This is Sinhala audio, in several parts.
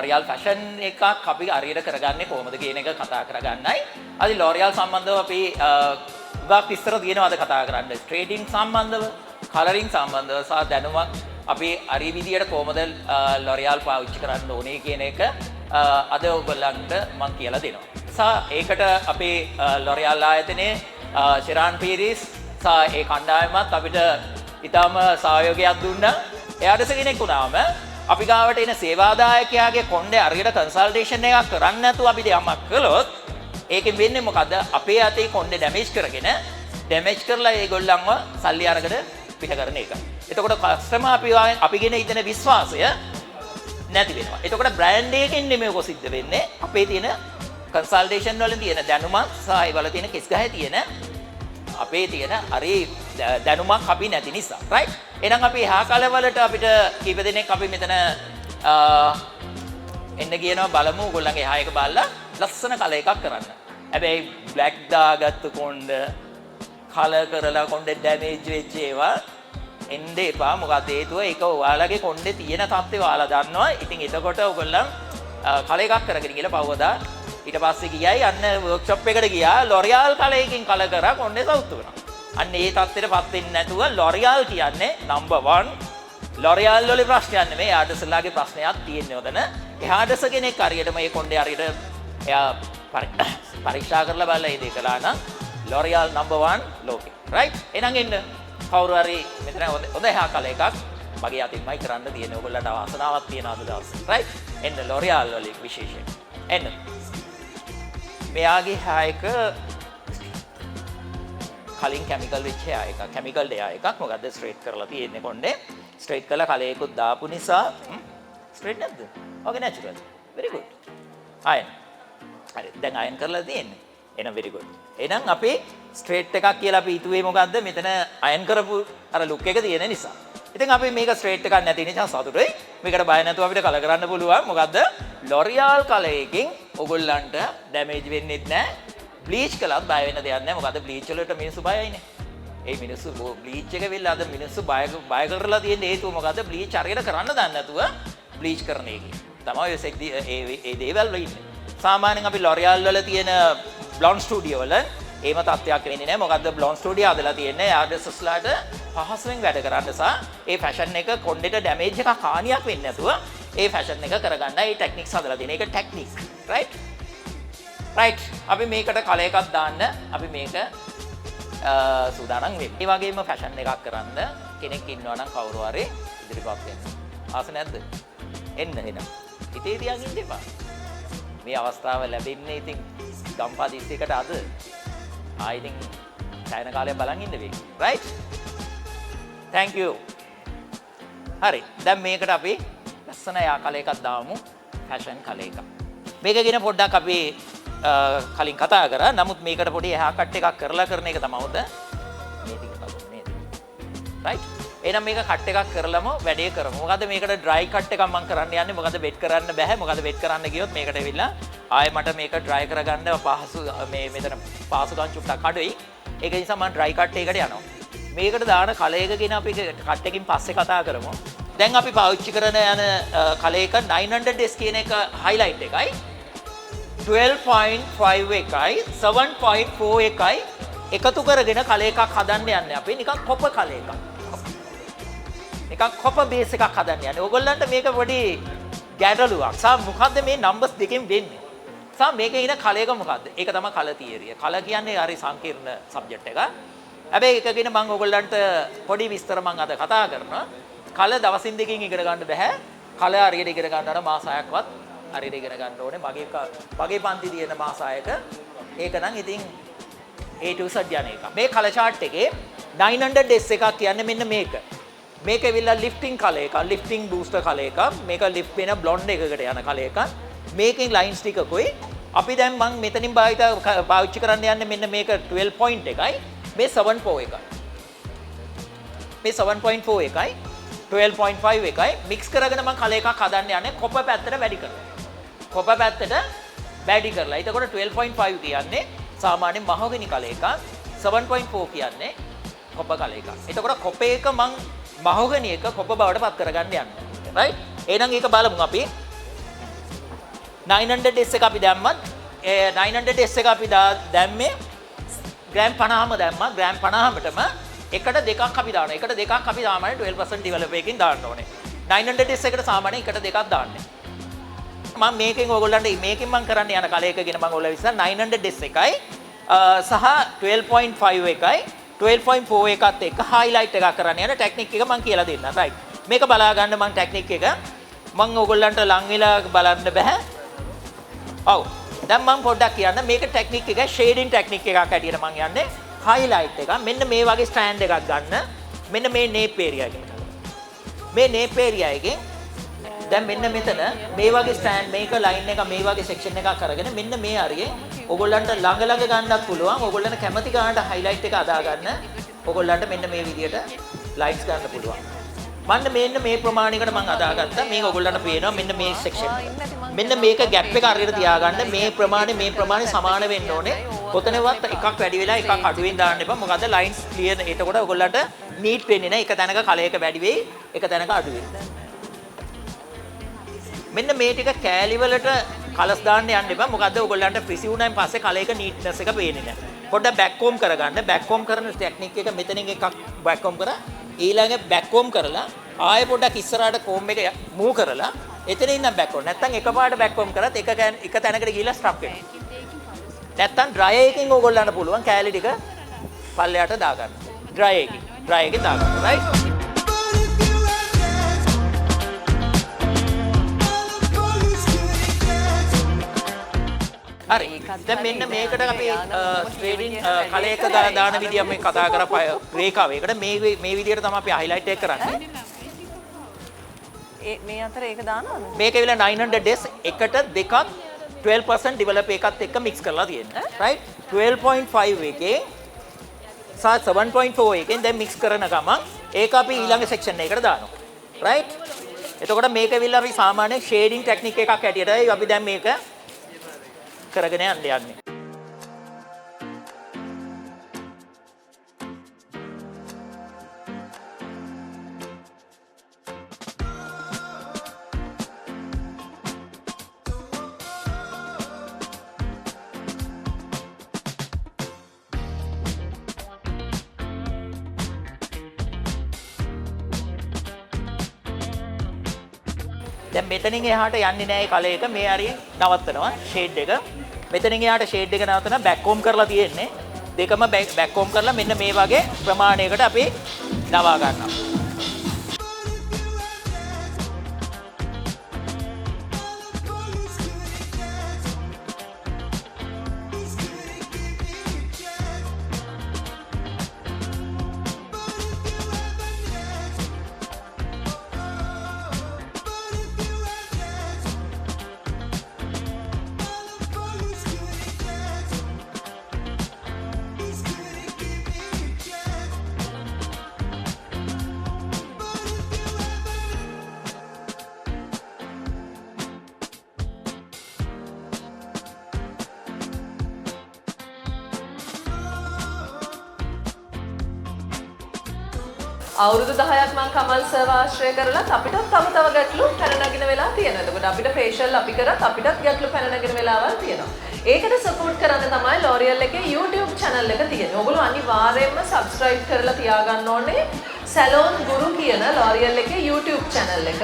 ලොරියල් ෆැෂන් එකක් අපි හරියට කරගන්නේ කොහොමද කියන එක කතා කරගන්නයි. අද ලොරියල් සම්බන්ධව අපි හුඟක් විස්තර තියෙනවා අද කතා කරන්න. ට්‍රේඩින් සම්බන්ධව, කලරින් සම්බන්ධව සහ දැනුමක් අපි හරි විදියට කොහොමද ලොරියල් පාවිච්චි කරන්න ඕනේ කියන එක අද ඔයගොල්ලන්ට මම කියලා දෙනවා. සහ ඒකට අපේ ලොරියල් ආයතනයේ ශිරාන් පීරිස් සහ ඒ කණ්ඩායමත් අපිට ඉතාම සහයෝගයක් දුන්නා. එයාට කෙනෙක් වුණාම අපි ගාවට එන සේවාදායකයාගේ කොණ්ඩේ හරියට කන්සල්ටේෂන් එකක් කරන්න නැතුව අපි යමක් කළොත් ඒකෙන් වෙන්නේ මොකද්ද? අපේ අතේ කොණ්ඩේ ඩැමේජ් කරගෙන, ඩැමේජ් කරලා ඒගොල්ලන්ව සල්ලි අරගෙන පිට කරන එක. එතකොට කස්ටමර් අපි ගැන හිතන විශ්වාසය නැති වෙනවා. එතකොට බ්‍රෑන්ඩ් එකකින් නෙමෙයි ඔක සිද්ධ වෙන්නේ. අපේ තියෙන කන්සල්ටේෂන් වලින් තියෙන දැනුමක් සහ ඒ වල තියෙන කෙස් ගහේ තියෙන අපේ තියෙන හරි දැනුමක් අපි නැති නිසා. රයිට්? එහෙනම් අපි එහා කලවලට අපිට කීප දෙනෙක් අපි මෙතන එන්න කියනවා. බලමු ඔයගොල්ලන්ගේ එහා එක බලලා ලස්සන කලර් එකක් කරන්න. හැබැයි බ්ලැක් දාගත්තු කොණ්ඩ, කලර් කරලා කොණ්ඩේ ඩැමේජ් වෙච්ච ඒවා එන්න එපා. මොකද හේතුව ඒක ඔයාලගේ කොණ්ඩේ තියෙන තත්ත්වය ඔයාලා දන්නවා. ඉතින් එතකොට ඔයගොල්ලන් කලර් එකක් කරගෙන ගිහලා පව්වදා ඊට පස්සේ ගියයි අන්න වර්ක්ෂොප් එකට ගියා, ලොරියල් කලර් එකකින් කලර් කරා, කොණ්ඩේ සවුත් වුණා. අන්න ඒ තත්ත්වයට පත් වෙන්නේ නැතුව ලොරියල් කියන්නේ නම්බර් 1. ලොරියල් වල ප්‍රශ්නයක් නෙමෙයි, හෙයාඩ්‍රෙසර්ලාගේ ප්‍රශ්නයක් තියෙන්නේ ඔතන. හෙයාඩ්‍රෙසර් කෙනෙක් හරියට මේ කොණ්ඩේ හරියට එයා පරීක්ෂා කරලා බලලා ඒ දේ කළා නම් ලොරියල් නම්බර් 1 ලෝකේ. රයිට්? එහෙනම් එන්න කවුරු හරි මෙතන හොඳ හොඳ එහා කලර් එකක් මගේ අතින්මයි කරන්න තියෙන්නේ. ඔයගොල්ලන්ට වාසනාවක් තියෙන අද දවසේ. රයිට්? එන්න ලොරියල් වලින් විශේෂයෙන්. එන්න. මෙයාගේ හෙයා එක කලින් කැමිකල් වෙච්ච හෙයා එකක්. කැමිකල් හෙයා එකක්. මොකද්ද ස්ට්‍රේට් කරලා තියෙන්නේ කොණ්ඩේ. ස්ට්‍රේට් කරලා කලර් එකකුත් දාපු නිසා. ස්ට්‍රේට් නැද්ද? ඕකේ නැචරල්. Very good. අයන්. හරි. දැන් අයන් කරලා තියෙන්නේ. එහෙනම් very good. එහෙනම් අපි ස්ට්‍රේට් එකක් කියලා අපි හිතුවේ මොකද්ද? මෙතන අයන් කරපු අර ලුක් එක තියෙන නිසා. ඉතින් අපි මේක ස්ට්‍රේට් එකක් නැති නිසා සතුටුයි. මේකට බය නැතුව අපිට කලර් කරන්න පුළුවන්. මොකද්ද? ලොරියල් කලර් එකකින් ඔයගොල්ලන්ට ඩැමේජ් වෙන්නෙත් නෑ. බ්ලීච් කළත් බය වෙන්න දෙයක් නෑ. මොකද බ්ලීච් වලට මිනිස්සු බයයිනේ. ඒ මිනිස්සු බ්ලීච් එක වෙලා අද මිනිස්සු බය බය කරලා තියෙන හේතුව මොකද්ද? බ්ලීච් හරියට කරන්න දන්නේ නැතුව බ්ලීච් කරන එකේ තමයි ඔය සෙක්දි ඒ ඒ දේවල් වල ඉන්නේ. සාමාන්‍යයෙන් අපි ලොරියල් වල තියෙන බ්ලොන්ඩ් ස්ටුඩියෝ වල එහෙම තත්ත්වයක් වෙන්නේ නැහැ. මොකද්ද බ්ලොන්ඩ් ස්ටුඩියෝ හදලා තියෙන්නේ හෙයාඩ්‍රෙසර්ස්ලාට පහසුවෙන් වැඩ කරන්න සහ ඒ ෆැෂන් එක කොණ්ඩෙට ඩැමේජ් එකක් හානියක් වෙන්නේ නැතුව ඒ ෆැෂන් එක කරගන්න ඒ ටෙක්නික්ස් හදලා තියෙන. ඒක ටෙක්නික්. රයිට්? රයිට්. අපි මේකට කලර් එකක් දාන්න අපි මේක සූදානම් වෙමු. ඒ වගේම ෆැෂන් එකක් කරන්න කෙනෙක් ඉන්නවා නම් කවුරු හරි ඉදිරිපත් වෙන්න. ආස නැද්ද? එන්න එහෙනම්. හිතේ තියන් ඉන්න එපා. මේ අවස්ථාව ලැබෙන්නේ ඉතින් ගම්පා දිස්ත්‍රික්කයට අද. ආ ඉතින් සෑහෙන කාලයක් බලන් ඉන්න වෙයි. රයිට්? Thank you. හරි. දැන් මේකට අපි ලස්සන යා කලර් එකක් දාමු. ෆැෂන් කලර් එකක්. මේක ගැන පොඩ්ඩක් අපි කලින් කතා කරා. නමුත් මේකට පොඩි එහා කට් එකක් කරලා කරන එක තමයි හොඳ. මේ ටික බලමු නේද? රයිට්? එහෙනම් මේක කට් එකක් කරලම වැඩේ කරමු. මොකද මේකට ඩ්‍රයි කට් එකක් මම කරන්න යන්නේ. මොකද වෙට් කරන්න බෑ. මොකද වෙට් කරන්න ගියොත් මේකට ඇවිල්ලා ආයෙ මට මේක ඩ්‍රයි කරගන්න පහසු මේ මෙතන පහසුකම් චුට්ටක් අඩුයි. ඒක නිසා මම ඩ්‍රයි කට් එකකට යනවා. මේකට දාන කලර් එක ගැන අපි කට් එකකින් පස්සේ කතා කරමු. දැන් අපි පාවිච්චි කරන යන කලර් එක 900S කියන එක හයිලයිට් එකයි, 12.5 එකයි, 7.4 එකයි එකතු කරගෙන කලර් එකක් හදන්න යන්නේ අපි. නිකන් කොපර් කලර් එකක්. නිකන් කොපර් බේස් එකක් හදන්න යන්නේ. ඕගොල්ලන්ට මේක පොඩි ගැටලුවක්. සහ මොකද්ද මේ නම්බර්ස් දෙකෙන් වෙන්නේ? සහ මේකේ ඉන කලර් එක මොකද්ද? ඒක තමයි කලර් තියරිය. කලර් කියන්නේ හරි සංකීර්ණ සබ්ජෙක්ට් එකක්. හැබැයි ඒක ගැන මම ඕගොල්ලන්ට පොඩි විස්තර මම අද කතා කරනවා. කලර් දවසින් දෙකකින් ඉගෙන ගන්න බෑ. කලර් හරියට ඉගෙන ගන්න නම් මාස 6ක්වත් හරියට ඉගෙන ගන්න ඕනේ. මගේ පන්ති තියෙන මාස 6ක ඒක නම් ඉතින් A to Z යන එක. මේ කලර් චාට් එකේ 900S එකක් කියන්නේ මෙන්න මේක. මේක ඇවිල්ලා ලිෆ්ටිං කලර් එකක්, ලිෆ්ටිං බූස්ටර් කලර් එකක්. මේක ලිෆ්ට් වෙන බ්ලොන්ඩ් එකකට යන කලර් එකක්. මේකෙන් ලයින්ස් ටිකකුයි අපි දැන් මං මෙතනින් පාවිච්චි කරන්න යන්නේ මෙන්න මේක 12 පොයින්ට් එකයි, මේ 7.4 එකයි. මේ 7.4 එකයි 12.5 එකයි මික්ස් කරගෙන මං කලර් එකක් හදන්න යන්නේ කොපර් පැත්තට වැඩි කරලා. කොපර් පැත්තට වැඩි කරලා. එතකොට 12.5 කියන්නේ සාමාන්‍ය මහොගනි කලර් එකක්. 7.4 කියන්නේ කොපර් කලර් එකක්. එතකොට කොපර් එක මං මහොගනි එක කොපර් බවට පත් කරගන්න යන්නේ. රයිට්? එහෙනම් ඒක බලමු අපි. 900S එක අපි දැම්මත් ඒ 900S එක අපි දැම්මේ ග්‍රෑම් 50ම දැම්මා. ග්‍රෑම් 50මටම එකට දෙකක් අපි දානවා. එකට දෙකක් අපි සාමාන්‍ය 12% ඩිවෙලොපර් එකකින් දාන්න ඕනේ. 900S එකට සාමාන්‍යයෙන් එකට දෙකක් දාන්නේ. මම මේකෙන් ඔයගොල්ලන්ට මේකෙන් මම කරන්න යන කලර් එක ගැන මම ඔයාලා විශ්වාස 900S එකයි සහ 12.5 එකයි 12.4 එකත් එක්ක හයිලයිට් එකක් කරන්න යන ටෙක්නික් එක මම කියලා දෙන්නම්. රයිට්. මේක බලා ගන්න මම ටෙක්නික් එක මම ඔයගොල්ලන්ට ලං වෙලා බලන්න බෑ. ඔව්. දැන් මම පොඩ්ඩක් කියන්න මේක ටෙක්නික් එක ෂේඩින් ටෙක්නික් එකක් හැටියට මම යන්නේ. හයිලයිට් එක මෙන්න මේ වගේ ස්ටෑන්ඩ් එකක් ගන්න. මෙන්න මේ නේප් ඒරියා එකෙන්. මේ නේප් ඒරියා එකෙන් දැන් මෙන්න මෙතන මේ වගේ ස්ටෑන්ඩ් මේක ලයින් එක මේ වගේ සෙක්ෂන් එකක් අරගෙන මෙන්න මේ හරියේ ඔයගොල්ලන්ට ළඟ ළඟ ගන්නත් පුළුවන්. ඔයගොල්ලන්ට කැමති ගානට හයිලයිට් එක අදා ගන්න. ඔයගොල්ලන්ට මෙන්න මේ විදියට ලයින්ස් ගන්න පුළුවන්. මන්න මෙන්න මේ ප්‍රමාණයකට මං අදාගත්තා. මේක ඔයගොල්ලන්ට පේනවා මෙන්න මේ සෙක්ෂන් එක. මෙන්න මේක ගැප් එක හරියට තියාගන්න. මේ ප්‍රමාණය සමාන වෙන්න ඕනේ. කොතනවත් එකක් වැඩි වෙලා එකක් අඩුවෙන් දාන්න එපා. මොකද ලයින්ස් ක්ලියර්. එතකොට ඔයගොල්ලන්ට නීට් වෙන්නේ නැහැ. එක තැනක කලර් එක වැඩි වෙයි, එක තැනක අඩු වෙයි. මෙන්න මේ ටික කෑලි වලට කලර්ස් දාන්න යන්න එපා. මොකද ඔයගොල්ලන්ට ෆ්‍රිසි වුණාන් පස්සේ කලර් එක නීට්නස් එක පේන්නේ නැහැ. පොඩ්ඩක් බෑක් කෝම් කරගන්න. බෑක් කෝම් කරන ටෙක්නික් එක මෙතනින් එකක් බෑක් කෝම් කරා. ඊළඟ බෑක් කෝම් කරලා ආයෙ පොඩ්ඩක් ඉස්සරහට කෝම් එක මූව් කරලා එතන ඉඳන් බෑක් කෝම්. නැත්තම් එකපාරට බෑක් කෝම් කරත් එක තැනකට ගිහිල්ලා ස්ට්‍රක් වෙනවා. නැත්තම් ඩ්‍රයර් එකකින් ඕගොල්ලන්ට පුළුවන් කෑලි ටික පල්ලෙහාට දාගන්න. ඩ්‍රයර් එකකින් දාගන්න. රයිට්. හරි. දැන් මෙන්න මේකට අපි ට්‍රේඩින් කලර් එක දාන විදිය අපි කතා කරා රේඛාව. ඒකට මේ විදියට තමයි අපි හයිලයිට් එක කරන්නේ. ඒ මේ අතර ඒක දානවද? මේක ඇවිල්ලා 900S එකට දෙකක් 12% ඩෙවලොප් එකත් එක්ක මික්ස් කරලා තියෙන්නේ. රයිට්. 12.5 එකේ සහ 7.4 එකෙන් දැන් මික්ස් කරන ගමන් ඒක අපි ඊළඟ සෙක්ෂන් එකකට දානවා. රයිට්. එතකොට මේක ඇවිල්ලා අපි සාමාන්‍ය ෂේඩින් ටෙක්නික් එකක් හැටියටයි අපි දැන් මේක කරගෙන යන්න යන්නේ. දැන් මෙතනින් එහාට යන්නේ නෑ ඒ කලර් එක. මේ හරියෙන් නවත්තනවා ෂේඩ් එක. මෙතනින් එහාට ෂේඩ් එක නවත්තන බෑක් කෝම් කරලා තියෙන්නේ. දෙකම බෑක් කෝම් කරලා මෙන්න මේ වගේ ප්‍රමාණයකට අපි නවා ගන්නවා. අවුරුදු 10ක් මං කමල් සර්ව ආශ්‍රය කරලත් අපිටත් තව තව ගැටලු පැන නගින වෙලා තියෙනවා. එතකොට අපිට ෆේෂල් අපි කරත් අපිටත් ගැටලු පැන නගින වෙලාවල් තියෙනවා. ඒකට සපෝට් කරන්න තමයි L'Oreal එකේ YouTube channel එක තියෙන්නේ. ඔයගොල්ලෝ අනිවාර්යයෙන්ම subscribe කරලා තියාගන්න ඕනේ Salon Guru කියන L'Oreal එකේ YouTube channel එක.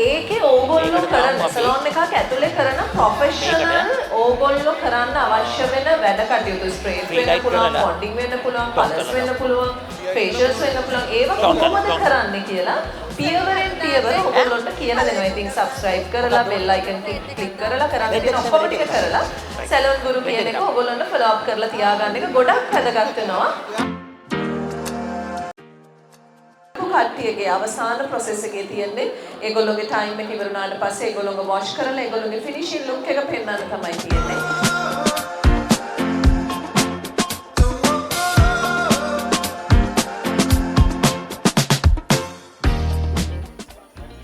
ඒකේ ඕගොල්ලෝ කරන සලෝන් එකක් ඇතුලේ කරන ප්‍රොෆෙෂනල් ඕගොල්ලෝ කරන්න අවශ්‍ය වෙන වැඩ කටයුතු ස්ට්‍රේට් වෙන්න පුළුවන්, බොන්ඩින් වෙන්න පුළුවන්, කලර්ස් වෙන්න පුළුවන්, ෆේෂියල්ස් වෙන්න පුළුවන්, ඒවා කොහොමද කරන්නේ කියලා පියවරෙන් පියවර ඔයගොල්ලන්ට කියලා දෙනවා. ඉතින් සබ්ස්ක්‍රයිබ් කරලා බෙල් අයිකන් ක්ලික් කරලා කරන්න තියෙන ඔක්කොම ටික කරලා සැලොන් ගුරු කියන එක ඔයගොල්ලන්ට ෆලෝ අප් කරලා තියාගන්න එක ගොඩක් වැදගත් වෙනවා. කට්ටියගේ අවසාන ප්‍රොසෙස් එකේ තියෙන්නේ ඒගොල්ලෝගේ ටයිම් එක ඉවර වුණාට පස්සේ ඒගොල්ලෝගේ වොෂ් කරලා ඒගොල්ලෝගේ ෆිනිෂින් ලුක් එක පෙන්වන්න තමයි තියෙන්නේ.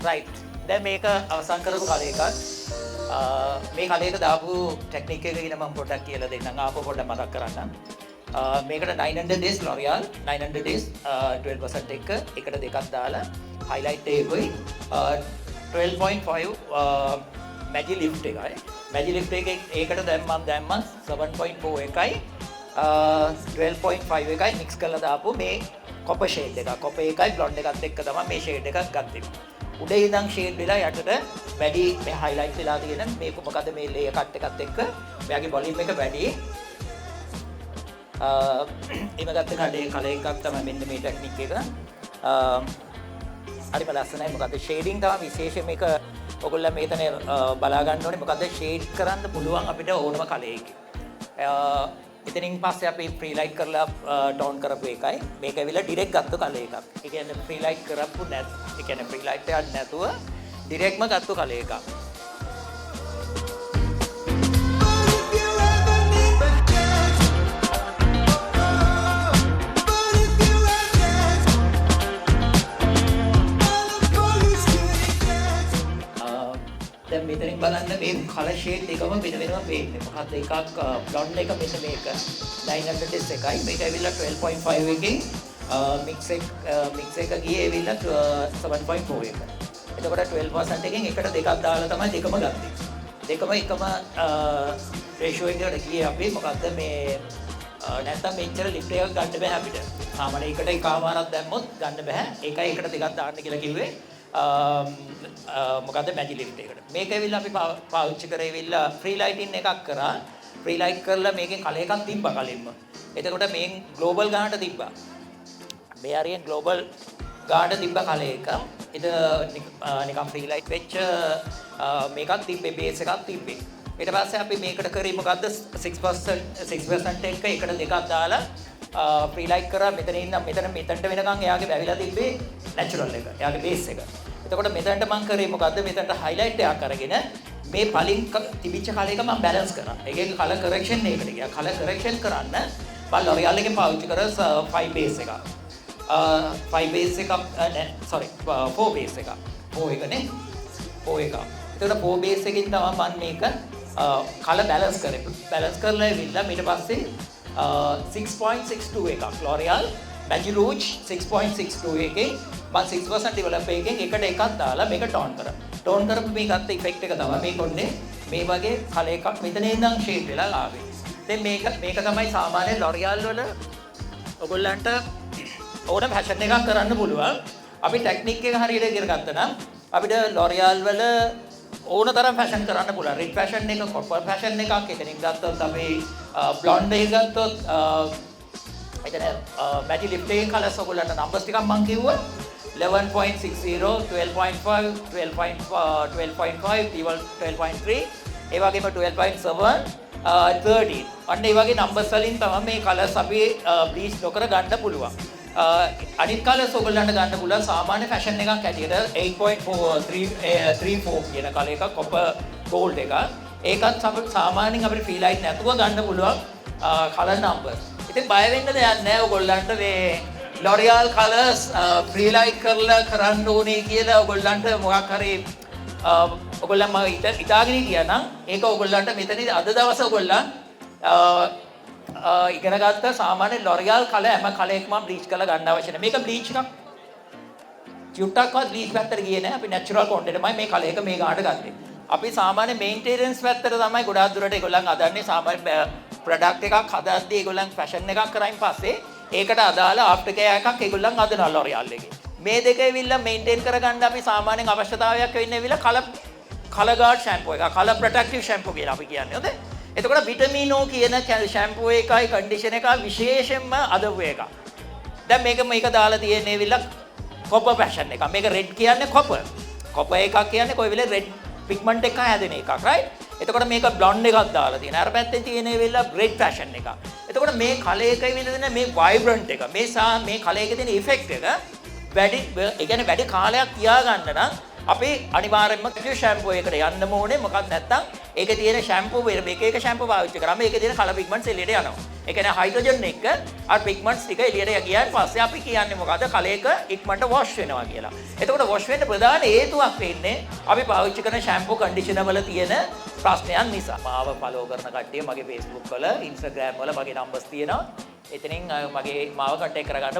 රයිට්. දැන් මේක අවසන් කරපු කල එකක්. මේ කල එක දාපු ටෙක්නික් එක ගැන මම පොඩ්ඩක් කියලා දෙන්නම්. ආපහු පොඩ්ඩක් මතක් කරන්නම්. මේකට 900S L'Oreal 900S 12% එක එකට දෙකක් දාලා highlight එකකුයි 12.5 මැජි ලිෆ්ට් එකයි. මැජි ලිෆ්ට් එකේ ඒකට දැන් මම දැම්මා 7.4 එකයි 12.5 එකයි මික්ස් කරලා දාපු මේ කොපර් ෂේඩ් එක. කොපර් එකයි බ්ලොන්ඩ් එකත් එක්ක තමයි මේ ෂේඩ් එකක් ගත්තේ. උඩ ඉඳන් ෂේඩ් වෙලා යටට වැඩි මේ හයිලයිට් වෙලා තියෙන මේක මොකද මේ ලේයර් කට් එකත් එක්ක මෙයාගේ වොලියුම් එක වැඩි. එහෙම ගත්ත කඩේ කලර් එකක් තමයි මෙන්න මේ ටෙක්නික් එක. හරිම ලස්සනයි. මොකද ෂේඩින් තමයි විශේෂයෙන් මේක ඔයගොල්ලෝ මේතන බලා ගන්න ඕනේ. මොකද ෂේඩ් කරන්න පුළුවන් අපිට ඕනම කලර් එකකින්. එතනින් පස්සේ අපි ෆ්‍රී ලයිට් කරලා ටෝන් කරපු එකයි. මේක ඇවිල්ලා ඩිරෙක්ට් ගත්ත කලර් එකක්. ඒ කියන්නේ ෆ්‍රී ලයිට් කරපු නැත්, ඒ කියන්නේ ෆ්‍රී ලයිට් එකක් නැතුව ඩිරෙක්ට්ම ගත්ත කලර් එකක්. But if you ever need a chance, but if you ever dance, all the police couldn't dance. දැන් මෙතනින් බලන්න මේ කලර් ෂේඩ් එකම වෙන වෙනම පේන්නේ. මොකද්ද එකක් බ්ලොන්ඩ් එක මෙන්න මේක 900S එකයි. මේක ඇවිල්ලා 12.5 එකෙන් මික්ස් එක ගියේ ඇවිල්ලා 7.4 එක. එතකොට 12% එකෙන් එකට දෙකක් දාලා තමයි දෙකම ගත්තේ. දෙකම එකම රේෂියෝ එකට ගියේ අපි. මොකද්ද මේ නැත්තම් මෙච්චර ලිෆ්ට් එකක් ගන්න බෑ අපිට. සාමාන්‍ය එකට එකමාරක් දැම්මොත් ගන්න බෑ. ඒකයි එකට දෙකක් දාන්න කියලා කිව්වේ. මොකද්ද මැජි ලිෆ්ට් එකට. මේක ඇවිල්ලා අපි පාවිච්චි කරේ ඇවිල්ලා ෆ්‍රී ලයිටින් එකක් කරා. ෆ්‍රී ලයිට් කරලා මේකෙන් කලර් එකක් තිබ්බා කලින්ම. එතකොට මේන් ග්ලෝබල් ගානට තිබ්බා. මේ හරියෙන් ග්ලෝබල් ගානට තිබ්බ කලර් එක. ඉතින් නිකන් ෆ්‍රී ලයිට් වෙච්ච මේකක් තිබ්බේ, බේස් එකක් තිබ්බේ. ඊට පස්සේ අපි මේකට කරේ මොකද්ද 6% එක එකට දෙකක් දාලා ෆ්‍රී ලයිට් කරා. මෙතන ඉඳන් මෙතනට වෙනකන් එයාගේ වැවිලා තිබ්බේ නැචරල් එක. එයාගේ බේස් එක. එතකොට මෙතනට මං කරේ මොකද්ද? මෙතනට හයිලයිට් එකක් අරගෙන මේ පලින් තිබිච්ච කලර් එක මං බැලන්ස් කරා. ඒ කියන්නේ කලර් කරෙක්ෂන් එකකට ගියා. කලර් කරෙක්ෂන් කරන්න මං ලොරියල් එකෙන් පාවිච්චි කරා 5 බේස් එකක්. 5 බේස් එකක්, නෑ, සෝරි, 4 බේස් එකක්. 4 එකනේ. 4 එකක්. එතකොට 4 බේස් එකකින් තමයි මං මේක කලර් බැලන්ස් කරේ. බැලන්ස් කරලා ඇවිල්ලා ඊට පස්සේ 6.62 එකක් ලොරියල් මැජි රූජ් 6.62 එකෙන් මං 6% ඩෙවලොප් එකෙන් එකට එකක් දාලා මේක ටෝන් කරා. ටෝන් කරපු මේ ගත්ත ඉෆෙක්ට් එක තමයි මේක ඔන්නේ මේ වගේ කලර් එකක් මෙතන ඉඳන් ෂේඩ් වෙලා ආවේ. ඉතින් මේක තමයි සාමාන්‍ය ලොරියල් වල ඔයගොල්ලන්ට ඕන ෆැෂන් එකක් කරන්න පුළුවන්. අපි ටෙක්නික් එක හරියට ඉගෙන ගත්තා නම් අපිට ලොරියල් වල ඕන තරම් ෆැෂන් කරන්න පුළුවන්. රෙඩ් ෆැෂන් එක, කොපර් ෆැෂන් එකක්, එතනින් ගත්තොත් අපි බ්ලොන්ඩ් එක ගත්තොත්, එතන මැජි ලිෆ්ට් එකෙන් කලර්ස් ඔයගොල්ලන්ට නම්බර්ස් ටිකක් මං කිව්වා. 11.60, 12.5, 12.5, 12.3, ඒ වගේම 12.7, 13. අන්න ඒ වගේ නම්බර්ස් වලින් තමයි මේ කලර්ස් අපි බ්ලීච් නොකර ගන්න පුළුවන්. අනිත් කලර්ස් ඔයගොල්ලන්ට ගන්න පුළුවන් සාමාන්‍ය ෆැෂන් එකක් හැටියට 8.4, 3, 4 කියන කලර් එකක්, කොපර් ගෝල්ඩ් එකක්. ඒකත් සාමාන්‍යයෙන් අපිට ෆ්‍රී ලයිට් නැතුව ගන්න පුළුවන් කලර් නම්බර්ස්. ඉතින් බය වෙන්න දෙයක් නෑ ඔයගොල්ලන්ට මේ ලොරියල් කලර්ස් ෆ්‍රී ලයිට් කරලා කරන්න ඕනේ කියලා ඔයගොල්ලන්ට මොකක් හරි ඔයගොල්ලන් මම හිතාගෙන හිටියා නම් ඒක ඔයගොල්ලන්ට මෙතනදී අද දවස ඔයගොල්ලන් ඉගෙන ගත්ත සාමාන්‍ය ලොරියල් කලර් හැම කලර් එකක්ම බ්ලීච් කරලා ගන්න අවශ්‍ය නැහැ. මේක බ්ලීච් එකක්. චුට්ටක්වත් බ්ලීච් පැත්තට ගියේ නෑ. අපි නැචරල් කොන්ටෙන්ට්මයි මේ කලර් එක මේ ගානට ගත්තේ. අපි සාමාන්‍ය මේන්ටෙනන්ස් පැත්තට තමයි ගොඩාක් දුරට ඒගොල්ලන් හදන්නේ. සාමාන්‍ය ප්‍රොඩක්ට් එකක් හදද්දී ඒගොල්ලන් ෆැෂන් එකක් කරයින් පස්සේ ඒකට අදාළ ආෆ්ටර් කෙයාර් එකක් ඒගොල්ලන් හදනවා ලොරියල් එකේ. මේ දෙක ඇවිල්ලා මේන්ටේන් කරගන්න අපි සාමාන්‍යයෙන් අවශ්‍යතාවයක් වෙන්නේ ඇවිල්ලා කලර් ගාඩ් ෂැම්පූ එක, කලර් ප්‍රොටෙක්ටිව් ෂැම්පූ කියලා අපි කියන්නේ. හොඳේ. එතකොට විටමින් ඕ කියන ෂැම්පූ එකයි කන්ඩිෂන් එකයි විශේෂයෙන්ම අදපු එකක්. දැන් මේක දාලා තියෙන්නේ ඇවිල්ලා කොපර් ෆැෂන් එකක්. මේක රෙඩ් කියන්නේ කොපර්. කොපර් එකක් කියන්නේ කොයි වෙලේ රෙඩ් පිග්මන්ට් එකක් හැදෙන එකක්, රයිට්? එතකොට මේක බ්ලොන්ඩ් එකක් දාලා තියෙනවා. අර පැත්තෙන් තියෙන ඇවිල්ලා රෙඩ් ෆැෂන් එකක්. එතකොට මේ කලර් එක ඇවිල්ලා තියෙන මේ වයිබ්‍රන්ට් එක, මේ මේ කලර් එකේ තියෙන ඉෆෙක්ට් එක වැඩි, ඒ කියන්නේ වැඩි කාලයක් තියාගන්න නම් අපි අනිවාර්යයෙන්ම ෂැම්පූ එකට යන්න ඕනේ. මොකක්ද නැත්තම් ඒකේ තියෙන ෂැම්පූ එක එක ෂැම්පූ පාවිච්චි කරාම ඒකේ තියෙන කලර් පිග්මන්ට්ස් එළියට යනවා. ඒ කියන්නේ හයිඩ්‍රජන් එක්ක අර පිග්මන්ට්ස් ටික එළියට ගියාන් පස්සේ අපි කියන්නේ මොකද්ද? කලර් එක ඉක්මනට වොෂ් වෙනවා කියලා. එතකොට වොෂ් වෙන්න ප්‍රධාන හේතුවක් වෙන්නේ අපි පාවිච්චි කරන ෂැම්පූ කන්ඩිෂනර් වල තියෙන ප්‍රශ්නයන් නිසා. මාව ෆලෝ කරන කට්ටිය මගේ Facebook වල, Instagram වල මගේ නම්බර්ස් තියෙනවා. එතනින් මගේ මාව කන්ටැක්ට් කරගන්න